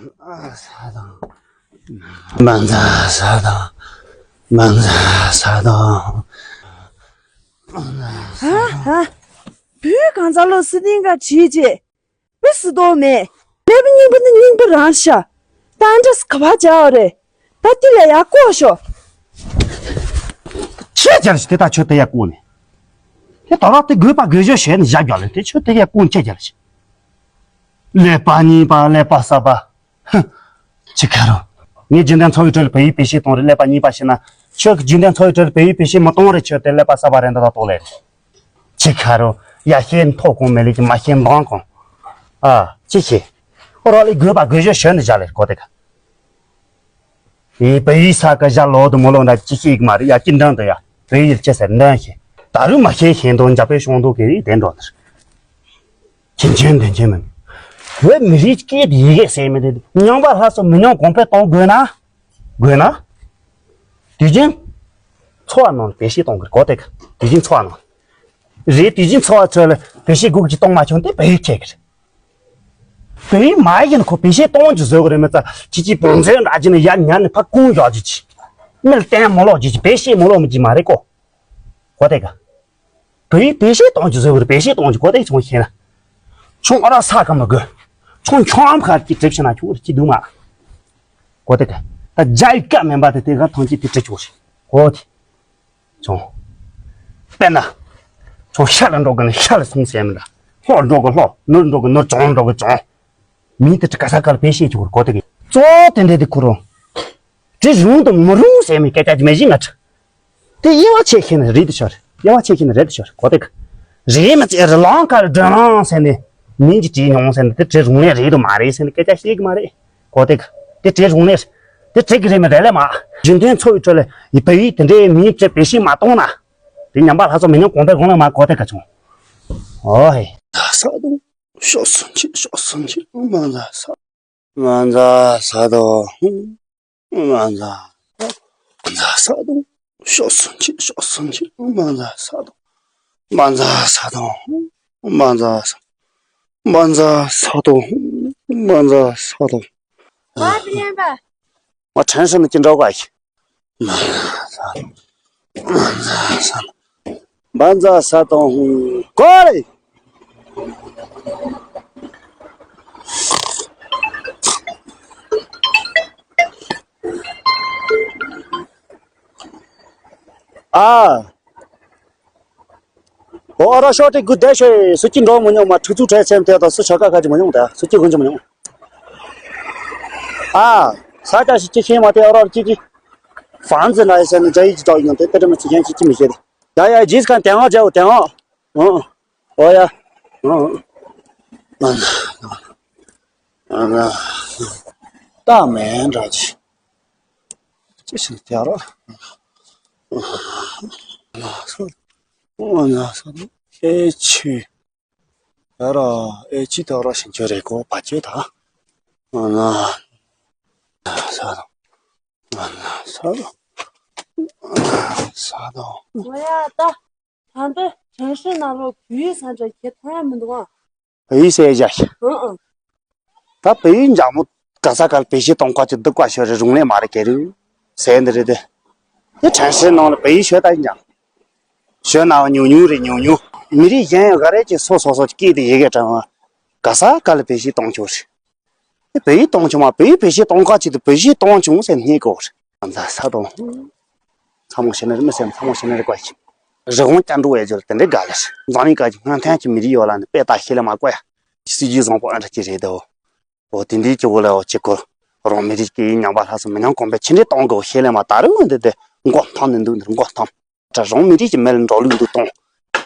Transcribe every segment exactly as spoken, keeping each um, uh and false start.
ས་དང་། མ་འཛའ་ས་དང་། མ་འཛའ་ས་དང་། ཧ་ཧ། བོད་གང་ཚ་ལོ་སི་ཏིང་ག་བྲིས་རྗེས། བི་སི་དོ་མེད། ཀླད་པ་རྙིང་པ་ནི་རྙིང་པ་རང་ཤ། ད་འདྲ་ག་བ་བྱ་བ་རེད། ད་དེ་ལས་ཡག་ཀོ་ཤོ། ཁྱེད་ཅག་ཞིག་དེ་ད་ཆོས་དེ་ཡག་ཀོ་ནས། དེ་ད་རག་དེ་དགོས་པ་དགོས་ཞོ་བྱས་ནས་བཞག་རྒྱག་ལེ་དེ་ཆོས་དེ་ཡག་ཀོ་ཁྱེད་ཅག་ཞིག་ཀླད་པ་རྙིང་པ་ཀླད་པ་གསར་པ། ཧུ། ཅི་ཁ་རོ། ངས་རྒྱུན་ལྡན་འཚོ་བའི་ཁྲོད་ལ་བོད་ཡིག་བེད་སྤྱོད་གཏོང་རེད་ཀླད་པ་རྙིང་པ་ཞིག་ན། ཁྱོད་ཀྱི་རྒྱུན་ལྡན་འཚོ་བའི་ཁྲོད་ལ་བོད་ཡིག་བེད་སྤྱོད་མི་གཏོང་རེད་ཁྱོད་དེ་ཀླད་པ་གསར་པ་རེད་འདི་ད་གཏོང་ལེ། ཅི་ཁ་རོ། ཡ་ཤེས་མཐོ་གོང་མེད་ལས་ཀྱི་མ་ཤེས་འབངས་གོང་། ཨ། ཅི་ཤེས། ཨོ་རོགས་ལས་དགོས་པ་དགོས་ཞོ་ཞོན་ནས་བཞག་ལེ་གོ་དེ་ག་ཨེ་བོད་ཡིག་ས་ཀ་བཞག་ལོ་དུ་མོ་ལོ་འདྲ་ཅི་ཤེས་ཀྱི་མ་རེད་ཡ་ཅི་འདྲ་འདུག་ཡ་བོད་ཡིག་ཅི་ཟེར་འདོན་ཤེས་ད་རུང་མ་ཤེས་ཤེས་འདུག་འཇབ་པའི་ཤོང་འདུག་གི་རིགས་དེ་འགྲོ་ནི་རེད། ཁྱིམ་ཆེན་དོན་ཆེན་མིན། བོད་མི་རིགས་སྐད་དེ་ཡི་གེ་ཟེར་མི་དེ་རྙིང་པ་ལྷ་སོགས་མི་ཉམས་གོང་འཕེལ་གཏོང་དགོས་ན། དགོས་ན། དུས་རྒྱུན་འཚོ་བ་ནང་བེད་སྤྱོད་གཏོང་དགོས་གོ་དེ་ག་དུས་རྒྱུན་འཚོ་བ་ནང་། རེད་དུས་རྒྱུན་འཚོ་བ་ཚོ་ལ་བེད་སྤྱོད་སྒུག་ཅིག་གཏོང་མ་བྱུང་དེ་བོད་ཡིག་ཁྱེད་གི་རེད། བོད་ཡིག་མ་ཡིན་ཁོ་བེད་སྤྱོད་གཏོང་རྒྱུ་བཟོ་གི་རེད་མི་ཚ་ཁྱི་ཁྱི་བོང་ཚོའི་འདྲ་གྱི་ནི་ཡར་ཉར་ནས་ཕ་ཀུང་བཞག་རྒྱུ་ཅི། མིར་བསྟན་མ་ལོག་རྒྱུ་ཅི་བེད་སྤྱོད་མ་ལོག་མི་ཅི་མ་རེད་གོ་གོ་དེ་ག་བོད་ཡིག་བེད་སྤྱོད་གཏོང་རྒྱུ་བཟོ་གི་རེད་བེད་སྤྱོད་གཏོང་རྒྱུ་གོ་དེ་ཆུང་ཤེས་ན། ཆུང་ཨ་ར་ས་ག་མི་དགོས། ཆུང་ཆུང་ཨམ་ཁ་ཅིག་གྲིབ་ཤི་ན་ཆུང་རེ་ཅི་འདུག་མ། གོ་དེ་ག་ད་རྒྱ་ཡིག་ཀ་མེན་པ་དེ་དེ་ག་ཐང་ཅིག་དེ་གྲི་ཆུང་རེ་གོ་དེ། ཆུང་། དཔེར་ན། ཆུང་ཤ་ལ་འགྲོ་གི་ནི་ཤ་ལ་སོང་ཟེར་མི་འདྲ། ལྷོ་འགྲོ་གི་ལྷོ་ནུར་འགྲོ་གི་ནུར་བྱང་འགྲོ་གི་བྱང་། མིང་དེ་ག་ས་ག་ལ་བེད་སྤྱོད་ཆུང་གོ་དེ་གི་གཙོ་བོ་དེ་འདྲ་དེ་ཁུ་རུ། དྲི་རུང་དང་མི་རུང་ཟེར་མི་སྐད་ཆ་ཅིག་མེད་བཞིན་ང་ཁྲི། དེ་དབྱེ་བ་ཕྱེ་ཤེས་ནི་རེད་དུ་ཤོར། དབྱེ་བ་ཕྱེ་ཤེས་ནི་རེད་དུ་ཤོར་གོ་དེ་ག་རེད་མི་ཚེ་རི་ལང་ཀ་ལ་སྒྲོན་ལང་ཟེར་ནས་མིང་གི་བྲིས་མྱོང་ཟེར་ནས་དེ་བྲིས་རུང་ནས་རེད་དུ་མ་རེད་ཟེར་ནས་སྐད་ཆ་བཤད་གི་མ་རེད་གོ་དེ་ག་དེ་བྲིས་རུང་ནས་དེ་བྲིས་གི་རེད་མི་རེད་ལས་མ། རྒྱུན་ལྡན་འཚོ་བའི་ཁྲོད་ལ་ཡི་བོད་ཡིག་དེ་འདྲའི་མིང་བྲིས་བེད་སྤྱོད་མ་གཏོང་ན་དེ་ཉམས་པ་ལྷ་ཚོ་མི་ཉམས་གོང་འཕེལ་གོང་ལ་མ་གོ་དེ་ག་བྱུང་། ཨོ་ཧེ། ས་དང་ཤོག་སུན་ཆེ་ཤོག་སུན་ཆེ་མ་ལ་ས། མ་འཛའ་ས་དང་། མ་འཛའ། མ་འཛའ་ས་དང་། ཤོག་སུན་ཆེ་ཤོག་སུན་ཆེ་མ་འཛའ་ས་དང་། མ་འཛའ་ས་དང་། མ་འཛའ་ས། མ་འཛའ་ས་དང་། མ་འཛའ་ས་དང་། བ་དེ་ཡན་པ། མ་ཁྲེན་ཧྲི་ནི་ཅི་འདྲ་ག་ཤི། མ་འཛའ་ས་དང་། མ་འཛའ་ས་དང་། གོ་རེ། ཨ། ཨོ་ཨ་ར་ཤོ་ཏི་གུ་དེ་ཤེ་སུ་ཅི་འགྲོ་མི་ཉུང་མ་ཁྲི་ཚུ་ཁྲེ་ཚེམ་དེ་དང་སུ་ཆ་ཀ་ཁ་ཅི་མི་ཉུང་དེ་སུ་ཅི་གུན་ཅི་མི་ཉུང་། ཨ། ས་ཆ་ཞིག་ཅི་ཤེས་མ་དེ་ཨ་ར་ཅི་ཅི། ཧྥན་ཙི་ན་ཡི་ས་ནི་ཇ་ཡི་ཅི་ཏོག་ཡོང་དེ་དེ་དྲི་མི་ཚི་ཁན་ཅི་ཅི་མི་ཤེས་དེ། ཡ་ཡ་ཇིས་ཁན་དེང་ཨ་ཇའོ་དེང་ཨ། ཨོ། ཨོ་ཡ། ཨོ། ཨ་ན། ཨ་ན། ཏ་མེན་ར་ཅི། ཅི་ཞིག་དེ་ར། ཨ་ན་ས། ཨ་ན་ས། ཨེ་ཆི། ཡ་ར། ཨེ་ཆི་དེ་ར་ཞིང་ཆོས་རེ་གོ་བ་ཅེ་ད། ཨ་ན། ས་དང་། ཨ་ན་ས་དང་། ཨ་ན་ས་དང་། ང་ཡ་ད། ད་ལྟ་ཁྲེན་ཧྲི་ནང་ལོགས་བོད་ཡིག་ས་ཆ་ཁྱེད་ཐོན་ཡ་མི་འདུག་ཨ། བོད་ཡིག་ཟེར་བཞག་ཤག་ཨང་ཨང་། ད་བོད་ཡིག་འཇག་མོ་ག་ས་ག་ལ་བེད་སྤྱོད་གཏོང་དཀའ་ཅིག་འདུག་ག་ཤོད་རེ་རུང་ལས་མ་རེད་ཀེ་རུ་ཟེར་འདི་རེད་དེ། དེ་ཁྲེན་ཧྲི་ནང་ལ་བོད་ཡིག་ཤོད་ད་ཡིན་ཀྱང་། ཤོད་ན་ཉུང་ཉུང་རེད་ཉུང་ཉུང་། མི་རིགས་གཞན་ཡང་ག་རེ་ཅིག་སོ་སོ་སོ་སྐད་དེ་ཡི་གེ་དྲངས་བ་ག་ས་ག་ལ་བེད་སྤྱོད་གཏོང་ཆོག་རེད། དེ་བོད་ཡིག་གཏོང་བྱུང་མ་བོད་ཡིག་བེད་སྤྱོད་གཏོང་ཁ་ཅིག་ཏུ་བོད་ཡིག་གཏོང་བྱུང་ཟེར་སྙད་གོ་རེད། ཨ་མཛའ་ས་དང་། ཚ་མོ་ཞེ་ནི་རེད་མི་སེམས་ཚ་མོ་ཞེ་ནི་རེད་བཀའ་ཞིག་རི་བོང་སྐྱ་འགྲོ་བའི་རྒྱུ་ལ་དེ་འདྲའི་དགའ་ལེ་རེད། འཛམ་གླིང་ག་གི་སྔོན་ཐོན་གྱི་མི་རིགས་ཡོད་ལ་ནི་དཔེ་ལྟ་ཤེས་ལེ་མ་བཀོད་ཡ། སྲིད་ཇུས་བཟང་པོ་ཨ་འདྲ་ཅིག་རེད་དོ། འོ་དེ་འདྲའི་སྐྱེ་བོ་ལ་འོ་ཅི་གོ་རང་མི་རིགས་ཀྱི་ཉམས་པ་ལྷག་སུ་མི་ཉམས་གོང་འཕེལ་ཆེ་འདྲའི་གཏོང་དགོས་ཤེས་ལེ་མ་ད་རུང་འོ་འདི་དེ་མགོ་འཐམ་ནི་འདུག་འདིར་མགོ་འཐམ། ད་རང་མི་རིགས་ཀྱི་མི་ལ་འགྲོ་ལུགས་འདུག་གཏོང་།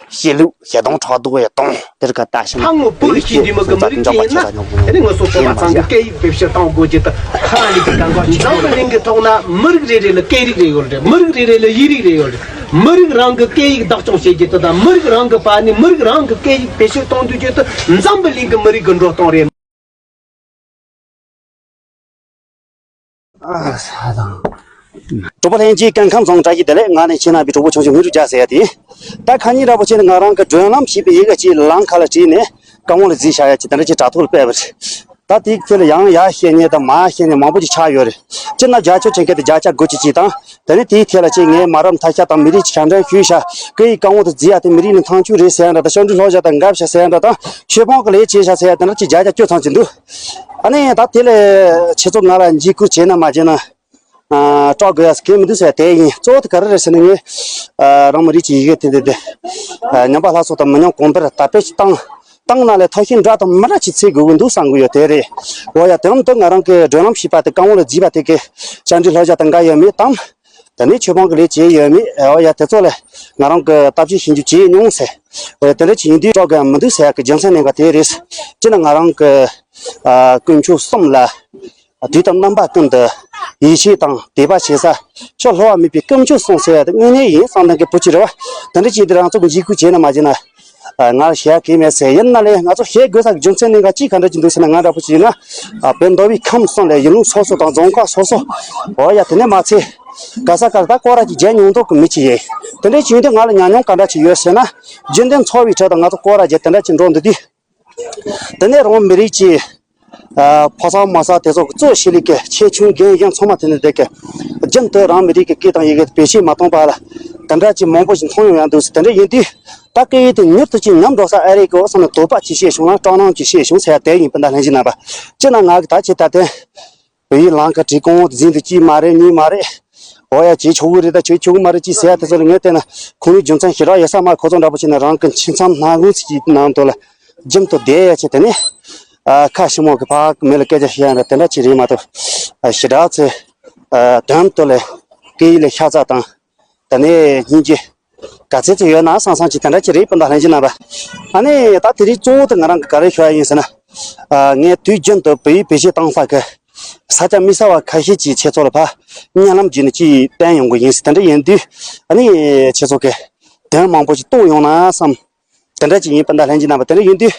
བཤད་ལུགས་བཤད་སྟངས་ཕྲག་དོག་ཡ་གཏོང་དེར་ཁ་ལྟ་ཤེས་ན། ཧ་ངོ་བོད་ཤེས་འདི་མི་གི་མི་རིགས་ཅན་ཡིན་ན་ཨ་ནི་ངོ་སོ་སོ་པ་ཚང་གི་སྐད་ཡིག་བེད་སྤྱོད་གཏོང་དགོས་རྒྱུ་དེ་ཧ་ལས་པའི་གང་ག་འཛམ་བུ་གླིང་གི་ཐོག་ན་མི་རིགས་རེ་རེ་ལ་སྐད་རིགས་རེ་ཡོད་རེད། མི་རིགས་རེ་རེ་ལ་ཡིག་རིགས་རེ་ཡོད་རེད། མི་རིགས་རང་གི་སྐད་ཡིག་བདག་སྐྱོང་བྱེད་རྒྱུ་དེ་དང་མི་རིགས་རང་གི་པ་ནི་མི་རིགས་རང་གི་སྐད་ཡིག་བེད་སྤྱོད་གཏོང་དུས་རྒྱུ་དེ་འཛམ་བུ་གླིང་གི་མི་རིགས་ཀྱི་འགྲོ་སྟངས་རེད། ཨ་ས་དང་། གྲོགས་པོ་ལྷན་རྒྱས་སྐུ་ཁམས་བཟང་བཀྲ་ཤིས་བདེ་ལེགས། ང་ནི་ཁྱེད་རྣམ་པའི་གྲོགས་པོ་ཆུང་ཆུང་དངོས་གྲུབ་རྒྱལ་ཟེར་ཡ་དེ། ད་ཁ་ཉིན་ར་བོ་ཆེ་ནི་ང་རང་གི་སྒྲོན་ལམ་ཞེས་པའི་ཡི་གེ་གཅིག་ལམ་ཁ་ལ་བྲིས་ནས་རྐང་བ་ལ་བརྫིས་བཞག་ཡ་ཅིག་དེ་འདྲ་ཅིག་དྲ་ཐོག་ལ་སྤེལ་བ་རེད། ད་དེའི་ཐད་ལ་ཡང་ཡར་བཤད་མཁན་དང་མར་བཤད་མཁན་མང་པོ་ཅིག་ཆགས་ཡོད་རེད། སྤྱིར་ན་བརྒྱ་ཆ་བྱེད་མཁན་དེ་བརྒྱ་ཆ་དགུ་ཅིག་ཅིག་དང་། དེ་ནས་དེའི་ཐད་ལ་ཅིག་ངས་མ་རབས་མཐའ་ཤ་དང་མི་རིགས་ཀྱི་ཞབས་འདྲེན་ཞུས་ཤག་སྐད་ཡིག་རྐང་འོག་ཏུ་བརྫིས་ཡ་དེ་མི་རིགས་ནས་མཐོང་ཆུང་རེད་ཟེར་ཡ་འདྲ་དང་། ཞབས་འདྲེན་ལྷོད་བཞག་དང་འགབ་བཞག་ཟེར་ཡ་འདྲ་དང་། ཆོས་སྤོང་གི་ལས་བྱས་ཤག་ཟེར་ཡ་དེ་འདྲ་ཅིག་བརྒྱ་ཆ་བཅུ་ཙམ་ཅིག་འདུག་ཨ་ནི་ད་དེ་ལ་ཁྱེད་ཚོ་ང་ལ་འཇིགས་སྐུལ་བྱས་ན་མ་བྱས་ན། ཨ། སྐྲག་དགོས་ཡ་གང་མི་འདུག་ཟེར་དེ་ཡིན། གཙོ་བོ་དེ་ག་རེ་རེད་ཟེར་ན། ངས་ཨ། རང་མི་རིགས་ཀྱི་ཡི་གེ་དེ་དེ་དེ་ཨ། ཉམས་པ་སླར་གསོ་དང་མི་ཉམས་གོང་འཕེལ་དར་སྤེལ་ཅིག་བཏང་། བཏང་ན་ལས་ཐབས་ཤེས་འདྲ་དང་མི་འདྲ་ཅིག་འཚོལ་དགོས་ཀྱི་འདུག་བསམ་གྱི་ཡོད། དེ་རེད། འོ་ཡ། དེ་རིང་དུ་ང་རང་གི་བགྲོད་ལམ་ཞེས་པ་དེ་རྐང་འོག་ལ་བརྫིས་པ་དེ་གི་ཞབས་འདྲེན་ལྷོད་བཞག་དང་འགབ་ཡོད་མེད་དང་། དེ་ནས་ཆོས་སྤོང་གི་ལས་བྱས་ཡོད་མེད། འོ་ཡ། དེ་ཚོ་ལ་ང་རང་གི་ལྟ་ཞིབ་ཞིབ་འཇུག་བྱས་མྱོང་ཟེར། འོ་ཡ། དེ་འདྲ་ཅིག་ཡིན་དུས་སྐྲག་དགོས་ཡ་མི་འདུག་ཟེར་ཡ་གི་རྒྱུ་མཚན་གནད་འགག་དེ་རེད། སྤྱིར་ན་ང་རང་གི་ཨ། དཀོན་མཆོག་གསུམ་ལ། དུས་དང་རྣམ་པ་ཀུན་ཏུ་ཡིད་ཆེས་དང་དད་པ་བྱེད་ས་ཕྱོགས་ལྷོ་བ་མེད་པའི་དཀོན་མཆོག་གསུམ་ཟེར་ཡ་དེ་དངོས་གནས་ཡིན་བསམ་ལྡན་གྱི་བུ་ཅིག་རེད་བ། དེ་འདྲ་བྱས་དུས་རང་ཚོ་གི་འཇིགས་སྐུལ་བྱས་ན་མ་བྱས་ན། ཨ། ང་ལ་བཤད་ཡ་གང་ཡང་མེད་ཟེར། ཡིན་ན་ལས་ང་ཚོ་བཤད་དགོས་ས་གི་རྒྱུ་མཚན་གནད་འགག་ཅིག་ག་འདྲ་ཅིག་འདུག་ཟེར་ན། ང་འདྲ་པོ་ཅིག་ཡིན་ན། ཨ། བོད་མདོ་དབུས་ཁམས་གསུམ་ལ་ཡུལ་ལུང་སོ་སོ་དང་རྫོང་ཁག་སོ་སོ། འོ་ཡ། དེ་ནས་མ་ཚད། ག་ས་ག་ལ་ད་སྐོར་ར་ཅིག་བརྒྱབ་མྱོང་མདོག་གི་མི་ཅིག་ཡིན། དེ་འདྲ་བྱས་དུས་ང་ལ་ཉམས་མྱོང་ག་འདྲ་ཅིག་ཡོད་ཟེར་ན། རྒྱུན་ལྡན་འཚོ་བའི་ཁྲོད་དུ་ང་ཚོ་སྐོར་ར་བརྒྱབ་དེ་འདྲ་ཅིག་འགྲོ་འདུག་དུས། དེ་ནས་རང་མི་རིགས་ཀྱི། ཨ། ཕོ་གསར་མོ་གསར་དེ་ཚོ་གི་གཙོ་ཆེ་ལས་ཀྱི་ཆེ་ཆུང་རྒན་གཞོན་ཚང་མ་དེ་ནས་བསྡད་ཀྱི། རྒྱུན་དུ་རང་མི་རིགས་ཀྱི་སྐད་དང་ཡི་གེ་བེད་སྤྱོད་མ་བཏང་བ་ལ། དེ་འདྲ་ཅིག་མང་པོ་ཞིག་མཐོང་ཡོང་ཡ་འདུག་ཟེར། དེ་འདྲ་ཡིན་དུས། ད་སྐད་ཡིག་དེ་མྱུར་དུ་ཅིག་ཉམས་འགྲོ་ས་ཨེ་རེད་གོ་བསམ་ནས་དོགས་པ་ཅིག་བྱས་བྱུང་ན་སྐྲག་སྣང་ཅིག་བྱས་བྱུང་ཟེར་ཡ་དེ་ཡིན། སྤུན་ཟླ་ལྷན་རྒྱས་རྣམ་པ། སྤྱིར་ན་ང་གི་ད་ཆེ་ད་དེ། བོད་ཡིག་ལམ་ཁ་བྲིས་གོང་འཛིན་དུ་ཅིག་མ་རེད། གཉིས་མ་རེད། འོ་ཡ། བྱེད་ཆོག་གི་རེད་ད་བྱེད་ཆོག་གི་མ་རེད་ཅིག་ཟེར་ཡ་དེ་ཚོ་ལ་ངས་བལྟས་ན་ཁོང་རང་རྒྱུ་མཚན་ཞེ་དྲག་ཡོད་ས་མ། ཁོ་ཚོ་འདྲ་པོ་བྱས་ན་རང་གི་མཆིལ་མཚམས་སྣ་ཁུང་ཅིག་གི་ནང་དུ་ལ་རྒྱུན་དུ་བསྡད་ཡ་བྱས། དེ་ནས། ཨ། ཁ་ཞིབ་མོ་གི་ཕར་མི་ལ་སྐད་ཆ་བཤད་ཡ་འདྲ་དེ་འདྲ་ཅིག་རེད་མ་གཏོགས། ཨ། ཞེ་དྲག་ཚེ། ཨ། དོན་དུ་ལ་སྐད་ཡིག་ལ་ཤ་ཚ་དང་། དེ་ནས་སྙིང་རྗེ་ག་ཚད་ཅིག་ཡོད་ན་བསམ་བསམ་ཅིག་དེ་འདྲ་ཅིག་རེད། སྤུན་ཟླ་ལྷན་རྒྱས་རྣམ་པ། ཨ་ནི་ད་དེ་རིང་གཙོ་བོ་དེ་ང་རང་གི་ག་རེ་ཞུ་ཡ་ཡིན་ཟེར་ན། ཨ། ངས་དུས་རྒྱུན་དུ་བོད་ཡིག་བེད་སྤྱོད་བཏང་ས་གི་ས་ཆ་དམིགས་བསལ་བ་ཁ་ཤས་ཅིག་ཁྱེད་ཚོ་ལ་ཕར་བརྙན་ལམ་བརྒྱུད་ནས་ཅིག་བསྟན་ཡོང་གི་ཡིན་ཟེར། དེ་འདྲ་ཡིན་དུས་ཨ་ནི་ཁྱེད་ཚོ་གི་དོན་མང་པོ་ཅིག་རྟོགས་ཡོང་ན་བསམ། དེ་འདྲ་ཅིག་ཡིན། སྤུན་ཟླ་ལྷན་རྒྱས་རྣམ་པ། དེ་འདྲ་ཡིན་དུས་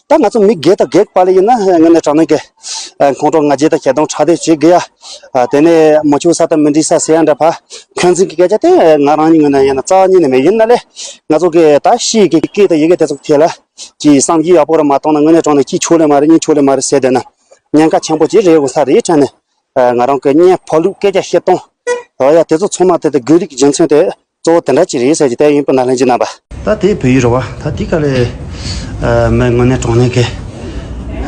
ད་ང་ཚོ་མི་སྒེར་དང་སྒེར་བར་ལ་ཡིན་ན། དངོས་གནས་དྲང་གནས་ཀྱི་ཁོང་ཁྲོ་ང་རྒྱལ་དང་ཞེ་སྡང་ཕྲག་དོག་བྱེད་དགོས་ཡ། དེ་ནས་མི་ཆོག་ས་དང་མི་འགྲིག་ས་ཟེར་ཡ་འདྲ་ཕར་འཁོན་འཛིན་གྱི་སྐད་ཆ་དེ་ང་རང་ཉིད་ངོས་ནས་ཡིན་ན་རྩ་བ་ཉིད་ནས་མེད། ཡིན་ན་ལས་ང་ཚོ་གི་ད་ཕྱིའི་གི་སྐད་དང་ཡི་གེ་དེ་ཚོ་ཐད་ལ་ཅིག་བསམ་གཞིག་ཡག་པོ་ར་མ་བཏང་ན། དངོས་གནས་དྲང་གནས་ཅིག་ཆོག་ལེ་མ་རེད། གཉིས་ཆོག་ལེ་མ་རེད་ཟེར་བསྡད་ན་ཉེན་ཁ་ཆེན་པོ་ཅིག་རེད་འོང་ས་རེད་དྲན་ནས། ང་རང་གི་བརྙན་ཕབ་ལུགས་སྐད་ཆ་བཤད་སྟངས། འོ་ཡ། དེ་ཚོ་ཚང་མ་དེ་དེ་དགོས་རིགས་ཀྱི་རྒྱུ་མཚན་དེ་གཙོ་བོ་དེ་འདྲ་ཅིག་རེད་ཟེར་གྱི་དེ་ཡིན། སྤུན་ཟླ་ལྷན་རྒྱས་རྣམ་པ། ད་དེ་བོད་ཡིག་རེད་བ། ད་དེ་ག་ལས་མི་དངོས་གནས་དྲང་གནས་ཀྱི་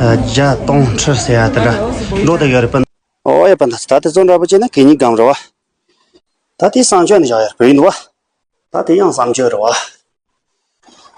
བརྒྱ་སྟོང་ཁྲི་ཟེར་ཡ་དེ་འདྲ་འགྲོ་བསྡད་ཡོད་རེད། སྤུན། འོ་ཡ། སྤུན་ཟླ། ད་དེ་ཚོ་འདྲ་པོ་བྱས་ན་གད་སྙིགས་སྒམ་རེད་བ། ད་དེ་བསམ་སྤྱོད་ནས་བཞག་ཡ་བོད་ཡིག་འདུག་བ། ད་དེ་ཡང་བསམ་སྤྱོད་རེད་བ།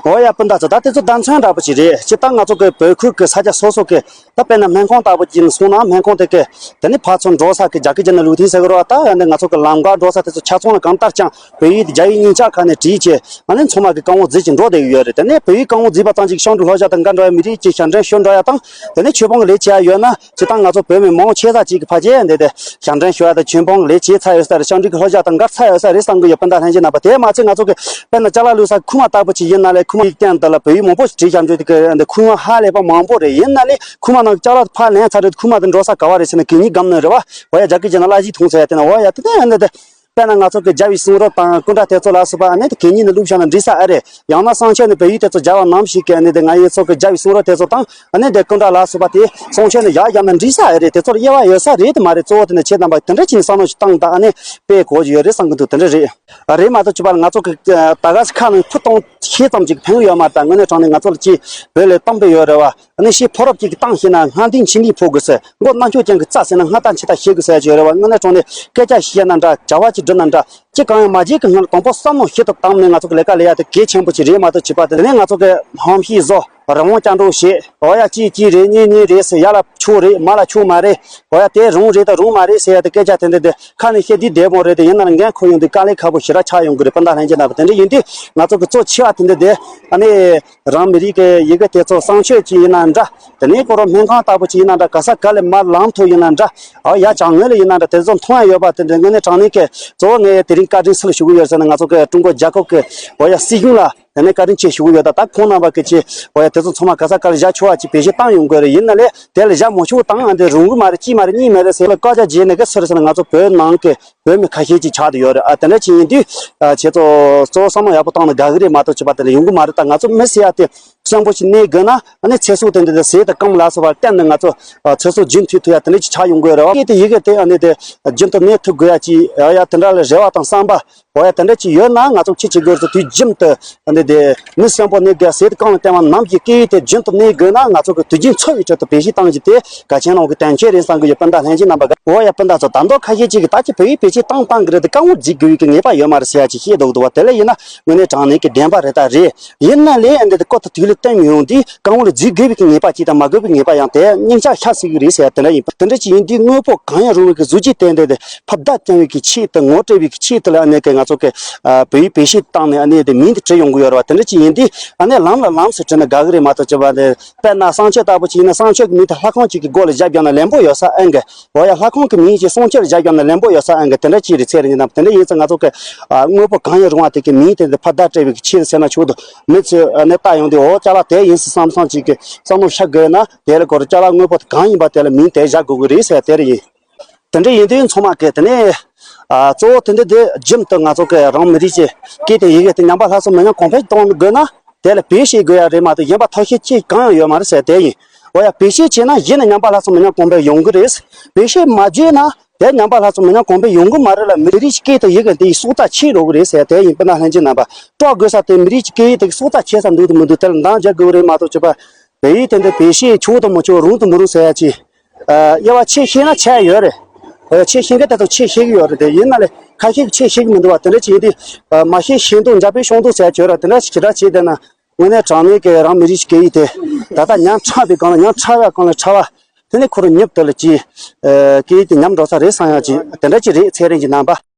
འོ་ཡ། སྤུན་ཟླ་ཚོ། ད་དེ་ཚོ་བརྡ་མཚོན་འདྲ་པོ་ཅིག་རེད། སྤྱིར་བཏང་ང་ཚོ་གི་བོད་ཁུལ་གི་ས་ཆ་སོ་སོ་གི། ད་དཔེར་ན་སྨན་ཁང་ལྟ་བུ་ཅིག་སོང་ན། སྨན་ཁང་དེ་གི་དེ་ནས་ཕར་ཚུར་འགྲོ་ས་གི་རྒྱ་སྐད་བརྗོད་ན་ལུགས་མཐུན་ཟེར་གི་རེད་བ། ད་ཡང་ནི་ང་ཚོ་གི་ལམ་ཁ་འགྲོ་ས་དེ་ཚོ་ཆ་ཚང་ལ་གང་ལྟར་ཀྱང་བོད་ཡིག་དེ་རྒྱ་ཡིག་གཉིས་ཆ་ཁ་ནས་བྲིས་བྱས། ཨ་ནི་ཚང་མ་གི་རྐང་འོག་བརྫིས་ཀྱི་འགྲོ་བསྡད་ཀྱི་ཡོད་རེད། དེ་ནས་བོད་ཡིག་རྐང་འོག་བརྫིས་པ་ཙམ་ཞིག་ཞབས་འདྲེན་ལྷོད་བཞག་དང་འགབ་འགྲོ་ཡ། མི་རིགས་ཀྱི་ཞབས་འདྲེན་ཞུ་འགྲོ་ཡ་དང་། དེ་ནས་ཆོས་སྤོང་གི་ལས་བྱེད་ཡ་ཡོད་ན། སྤྱིར་བཏང་ང་ཚོ་བོད་མི་མང་ཆེ་ས་ཅིག་གི་ཕལ་ཆེར་འདི་དེ་ཞབས་འདྲེན་ཞུ་ཡ་དང་ཆོས་སྤོང་གི་ལས་བྱེད་ཚར་ཡོད་ས་རེད། ཞབས་འདྲེན་གྱི་ལྷོད་བཞག་དང་འགབ་ཚར་ཡོད་ས་རེད་བསམ་གི་ཡོད། སྤུན་ཟླ་ལྷན་རྒྱས་རྣམ་པ། དེ་མ་ཚད་ང་ཚོ་གི་དཔེར་ན་ཅ་ལག་བླུགས་ས་ཁུག་མ་ལྟ་བུ་ཅིག་ཡིན་ན་ལས། ཁུག་མ་ཡིག་སྟེང་དུ་ལ་བོད་ཡིག་མང་པོ་ཞིག་བྲིས་བཞག་འདུག་དེ་གི་འདི་ཁུག་མ་ཧ་ལས་པ་མང་པོ་རེད། ཡིན་ན་ལས་ཁུག་མ་ནང་ཅ་ལག་ཕར་ལེན་ཚར་རེད། ཁུག་མ་དེ་འགྲོ་ས་ག་བ་རེད་ཟེར་ན་གད་སྙིགས་སྒམ་ནང་རེད་བ། འོ་ཡ། རྒྱ་སྐད་བརྗོད་ན་བརླ་གཞས་འཐུང་ས་ཡ་དེ་ན། འོ་ཡ། དེ་ནས་འདི་དེ། དཔེར་ན་ང་ཚོ་གི་རྒྱབ་ཡི་གསུང་རབ་དང་སྐུ་འདྲ་དེ་ཚོ་ལ་སོགས་པ། ཨ་ནི་དེ་གད་སྙིགས་ནང་བླུགས་བཞག་ན་འགྲིག་ས་ཨེ་རེད། ཡང་ན་གསང་སྤྱོད་ནས་བོད་ཡིག་དེ་ཚོ་སྦྱར་བ་ནམ་ཞིག་གི། ཨ་ནི་དེ་ང་ཡི་ཚོ་གི་རྒྱབ་ཡི་གསུང་རབ་དེ་ཚོ་དང་། ཨ་ནི་དེ་སྐུ་འདྲ་ལ་སོགས་པ་དེ་གསང་སྤྱོད་ནས་བཞག་བཞག་ན་འགྲིག་ས་ཨེ་རེད། དེ་ཚོར་དབྱེ་བ་ཡོད་ས་རེད་དེ་མ་རེད། གཙོ་བོ་དེ་ནི་ཁྱེད་རྣམ་པ་དེ་འདྲ་ཅིག་ནས་བསམ་བློ་ཞིག་བཏང་དང་། ཨ་ནི་དཔེ་གོ་རྒྱུ་ཡོད་རེད་བསམ་གི་འདུག་དེ་འདྲ་རེད། རེད་མ་གཏོགས་ཅི་པར་ང་ཚོ་གི་ད་ག་ས་ཁ་ནང་ཕུ་གཏོང་ཤེས་ཙམ་ཅིག་ཕན་གི་ཡོད་མ་རེད། ད་དངོས་གནས་དྲང་གནས་ང་ཚོ་ལ་ཅིག་བོད་ལས་གཏམ་དཔེ་ཡོད་རེད་བ། ཨ་ནི་ཤི་ཕོ་རབ་ཅིག་གི་གཏམ་བཤད་ན། སྔ་ལྡིང་ཕྱི་ལྡིང་ཕོག་དགོས་ཟེར། མགོ་རྣ་ཆུ་ཅན་གྱི་རྩྭ་ཟེར་ན། སྔ་ལྟ་ཕྱི་ལྟ་བཤད་དགོས་ཟེར་ཡ་ཅིག་ཡོད་རེད་བ། དངོས་གནས་དྲང་གནས་སྐད་ཆ་བཤད་ན་འདྲ། བྱ་བ་ཅིག་སྒྲུབ་ན་འདྲ། ཅི་གང་ཡང་མ་བྱེད་ཀྱི་སྔོན་ལ་དང་པོ་བསམ་བློ་ཞིབ་ཏུ་བཏང་ནས་ང་ཚོ་གི་ལས་ཀ་ལས་ཡ་དེ་གལ་ཆེན་པོ་ཅིག་རེད་མ་གཏོགས་ཅི་པར་དེ་ནས་ང་ཚོ་གི་ཧམ་ཤེད་བཟོ། རི་བོང་སྐྱ་འགྲོ་བྱེད། འོ་ཡ། གཅིག་གཅིག་རེད། གཉིས་གཉིས་རེད་ཟེར། ཡ་ལ་ཆོག་རེད། མ་ལ་ཆོག་མ་རེད། འོ་ཡ། དེ་རུང་རེད་དང་རུང་མ་རེད་ཟེར་ཡ་དེ་སྐད་ཆ་དེ་འདྲ་དེ་ཁ་ནས་བཤད་དུས་བདེ་མོ་རེད་དེ། ཡིན་ན་ལ་འགན་འཁུར་ཡོང་དུས་དཀའ་ལས་ཁག་པོ་ཞེ་དྲག་ཆགས་ཡོང་གི་རེད། སྤུན་ཟླ་ལྷན་རྒྱས་རྣམ་པ། དེ་འདྲ་ཡིན་དུས་ང་ཚོ་གི་གཙོ་ཆེ་བ་དེ་འདྲ་དེ། ཨ་ནི་རང་མི་རིགས་ཀྱི་ཡི་གེ་དེ་ཚོ་གསང་སྤྱོད་ཅིག་ཡིན་ན་འདྲ། དེ་ནས་ཁོ་རང་སྨན་ཁང་ལྟ་བུ་ཅིག་ཡིན་ན་འདྲ། ག་ས་ག་ལ་མར་ལམ་ཐོག་ཡིན་ན་འདྲ། ཨ། ཡ་བྱང་ངོས་ལ་ཡིན་ན་འདྲ། དེ་ཚོ་མཐོང་ཡ་ཡོད་པ་དེ་འདྲ། དངོས་གནས་དྲང་གནས་ཀྱི་གཙོ་བོ་ངས་དེ་རིང་བཀའ་དྲིན་སུ་ལ་ཞུ་གི་ཡོད་ཟེར་ན། ང་ཚོ་གི་ཀྲུང་གོ་རྒྱལ་ཁབ་ཀྱི། འོ་ཡ། སྲིད་གཞུང་ལ་དེ་ནས་བཀའ་དྲིན་ཆེ་ཞུ་གི་ཡོད། ད་ད་ཁོང་རྣམ་པ་གི་ཆེད། འོ་ཡ། དེ་ཚོ་ཚང་མ་ག་ས་ག་ལ་བཞག་ཆོག་པ་ཅིག་བེད་སྤྱོད་བཏང་ཡོང་དགོས་རེད། ཡིན་ན་ལས་དེ་ལ་བཞག་མ་ཆོག་བཏང་། ཨ། འདི་རུང་གི་མ་རེད། ཅི་མ་རེད། གཉིས་མ་རེད་ཟེར་ལ་བཀའ་རྒྱ་བརྗེད་ནས་གི་སུ་རེད་ཟེར་ན། ང་ཚོ་བོད་ནང་གི་བོད་མི་ཁ་ཤས་ཅིག་ཆགས་བསྡད་ཡོད་རེད། ཨ། དེ་འདྲ་ཅིག་ཡིན་དུས། ཨ། ཁྱེད་ཚོ་གཙོ་བོ་བསམ་བློ་ཡག་པོ་བཏང་ན་དགའ་གི་རེད་མ་གཏོགས་ཅི་པར་དེ་འདྲ་ཡོང་གི་མ་རེད། ད་ང་ཚོ་མི་ཟེར་ཡ་དེ། གསོན་པོ་ཞིག་གནས་དགོས་ན་ཨ་ནི་ཚེ་སྲོག་དེ་འདྲ་དེ་ཟས་དང་སྐོམ་ལ་སོགས་པ་གཏན་ནས་ང་ཚོ་ཨ་ཚེ་སྲོག་རྒྱུན་མཐུད་ཐུབ་ཡ་དེ་འདྲ་ཅིག་ཆགས་ཡོང་གི་ཡོད་རེད་བ། སྐད་དེ་ཡི་གེ་དེ་ཨ་ནི་དེ་རྒྱུན་དུ་གནས་ཐུབ་དགོས་ཡ་ཅིག་ཡ་ཡ་དེ་འདྲ་ལ་རེ་བ་དང་བསམ་པ། འོ་ཡ་དེ་འདྲ་ཅིག་ཡོད་ན་ང་ཚོ་ཁྱི་བྱེད་དགོས་རེད། དུས་རྒྱུན་དུ་ཨ་ནི་དེ་མི་གསོན་པོ་གནས་དགོས་ཡ་ཟས་དང་སྐོམ་ལ་བརྟེན་པ་ནམ་ཞིག་སྐད་ཡིག་དེ་རྒྱུན་དུ་གནས་དགོས་ན་ང་ཚོ་གི་དུས་རྒྱུན་འཚོ་བའི་ཁྲོད་དུ་བེད་སྤྱོད་བཏང་རྒྱུ་དེ་གལ་ཆེན་ནང་གི་དོན་ཆེན་རེད་བསམ་གི་ཡོད། སྤུན་ཟླ་ལྷན་རྒྱས་རྣམ་པ་ག་འོ་ཡ་སྤུན་ཟླ་ཚོ་ད་མདོ་ཁ་ཤས་ཅིག་གིས་ད་ཅི་བོད་ཡིག་བེད་སྤྱོད་བཏང་བཏང་གི་རེད་དེ་རྐང་བ་བརྫིས་དགོས་ཡོད་ཀྱི་ངེས་པ་ཡོད་མ་རེད་ཟེར་ཡ་ཅིག་བཤད་འདུག་འདུག་བ། དེ་ལས་ཡིན་ན། དངོས་གནས་དྲང་གནས་ཀྱི་བདེན་པ་རེད་ད་རེད། ཡིན་ན་ལས་ཨ་འདི་དེ་ཀོ་ཐུ་དུས་ལ་བསྟན་ཡོང་དུས་རྐང་བ་ལ་བརྫིས་དགོས་པའི་གི་ངེས་པ་ཅིག་དང་མ་དགོས་པའི་ངེས་པ་ཡང་དེ་སྙིང་ཆ་ཤ་ཟིག་གི་རེད་ཟེར་ཡ་དེ་འདྲ་ཡིན་པ། དེ་འདྲ་ཅིག་ཡིན་དུས་དངོས་པོ་གང་ཡང་རུང་བའི་གི་གཟུགས་ཀྱི་སྟེང་དེ་དེ་ཕར་བརྡ་བསྐྱང་བའི་གི་ཆེད་དུ་ངོ་སྤྲོད་པའི་གི་ཆེད་དུ་ལ་ཨ་ནི་གི་ང་ཚོ་གི་ཨ་བོད་ཡིག་བེད་སྤྱོད་བཏང་ནས་ཨ་ནི་དེ་མིང་དེ་བྲིས་ཡོང་གི་ཡོད་རེད་བ། དེ་འདྲ་ཅིག་ཡིན་དུས་ཨ་ནི་ལམ་ལ་ལམ་སུ་བྲིས་ན་དགའ་གི་རེད་མ་གཏོགས་ཅི་བ་དེ་དཔེར་ན་གསང་སྤྱོད་ལྟ་བུ་ཅིག་ཡིན་ན་གསང་སྤྱོད་ཀྱི་མིང་དེ་ལྷ་ཁང་ཅིག་གི་སྒོ་ལ་བཞག་བརྒྱབ་ན་ལན་པོ་ཡོད་ས་ཨེ་འགའ། འོ་ཡ་ལྷ་ཁང་གི་མིང་ཞིག་གསང་སྤྱོད་ལ་བཞག་བརྒྱབ་ན་ལན་པོ་ཡོད་ས་ཨེ་འགའ། དེ་འདྲ་ཅིག་རེད་ཚེ་རིང་གི་རྣམ་པ། དེ་འདྲ་ཡིན་ཙང་ང་ཚོ་གི་ཨ་དངོས་པོ་གང་ཡང་རུང་བ་དེ་གི་མིང་དེ་འདི་ཕར་བརྡ་སྤྲད་པའི་གི་ཆེད་ཟེར་ན་ཆོག་འདུག་མི་ཚོས་ཨ་ནི་ལྟ་ཡོང་དུས་འོ་ཅ་ལག་དེ་ཡིན་སྲིད་བསམ་བསམ་ཅིག་གི་བསམ་བློ་ཤར་དགོས་ན་དེ་ལ་གོ་རེ་ཅ་ལག་དངོས་པོ་དེ་གང་ཡིན་པ་དེ་ལ་མིང་དེ་བཞག་དགོས་གི་རེད་ཟེར་དེ་རེད་ཡིན། དེ་འདྲ་ཡིན་དུས་ཚང་མ་གི་དེ་ནས་ཨ་གཙོ་བོ་དེ་འདྲ་དེ་རྒྱུན་དུ་ང་ཚོ་གི་རང་མི་རིགས་ཀྱི་སྐད་དང་ཡི་གེ་དེ་ཉམས་པ་སླར་གསོ་མི་ཉམས་གོང་འཕེལ་གཏོང་དགོས་ན་དེ་ལ་བེད་སྤྱོད་དགོས་ཡ་རེད་མ་གཏོགས་གཞན་པ་ཐབས་ཤེས་ཅིག་གང་ཡང་ཡོད་མ་རེད་ཟེར་དེ་ཡིན། འོ་ཡ་བེད་སྤྱོད་བྱས་ན་གཞི་ནས་ཉམས་པ་སླར་གསོ་མི་ཉམས་གོང་འཕེལ་ཡོང་གི་རེད། བེད་སྤྱོད་མ་བྱས་ན་དེ་ཉམས་པ་སླར་གསོ་མི་ཉམས་གོང་འཕེལ་ཡོང་གི་མ་རེད་ལ། མི་རིགས་ཀྱི་སྐད་དང་ཡི་གེ་འདི་ཡི་སྲོག་རྩ་ཆད་འགྲོ་གི་རེད་ཟེར་དེ་ཡིན། སྤུན་ཟླ་ལྷན་རྒྱས་རྣམ་པ། སྐྲག་དགོས་ས་དེ་མི་རིགས་ཀྱི་སྐད་ཡིག་དེ་གི་སྲོག་རྩ་ཆད་ས་འདུག་དང་མི་འདུག་དེ་ལ་འདང་རྒྱག་དགོས་རེད་མ་གཏོགས་ཅི་བ། བོད་ཡིག་དེ་འདི་བེད་སྤྱོད་ཆོག་དང་མི་ཆོག་རུང་དང་མི་རུང་ཟེར་ཡ་ཅིག་ཨ་དབྱེ་བ་ཕྱེ་ཤེས་ན་ཆད་ཡོད་རེད། ཨ་ཕྱེ་ཤེས་མཁན་དེ་ཚོ་ཕྱེ་ཤེས་ཀྱི་ཡོད་རེད་དེ། ཡིན་ན་ལས་ཁ་ཤས་ཀྱིས་ཕྱེ་ཤེས་ཀྱི་མི་འདུག་བ། དེ་འདྲ་བྱས་དུས་ཨ་མ་ཤེས་ཤེས་མདོག་འཇབ་པའི་ཤོང་འདུག་ཟེར་ཡ་ཅིག་ཡོད་རེད། དེ་འདྲ་ཞིག་ཇི་ལྟར་བྱས་བསྡད་ན་དངོས་གནས་དྲང་གནས་ཀྱི་རང་མི་རིགས་ཀྱི་སྐད་ཡིག་དེ་ད་ལྟ་ཉམས་ཕྲ་བའི་སྒང་ལ་ཉམས་ཕྲ་བའི་སྒང་ལ་ཕྲ་བ། དེ་ནས་ཁོ་རང་མྱུར་དུ་ལ་ཅིག་ཨ་སྐད་ཡིག་དེ་ཉམས་འགྲོ་ས་རེད་བསམ་ཡ་ཅིག་དེ་འདྲ་ཅིག་རེད་ཚེ་རིང་གི་རྣམ་པ།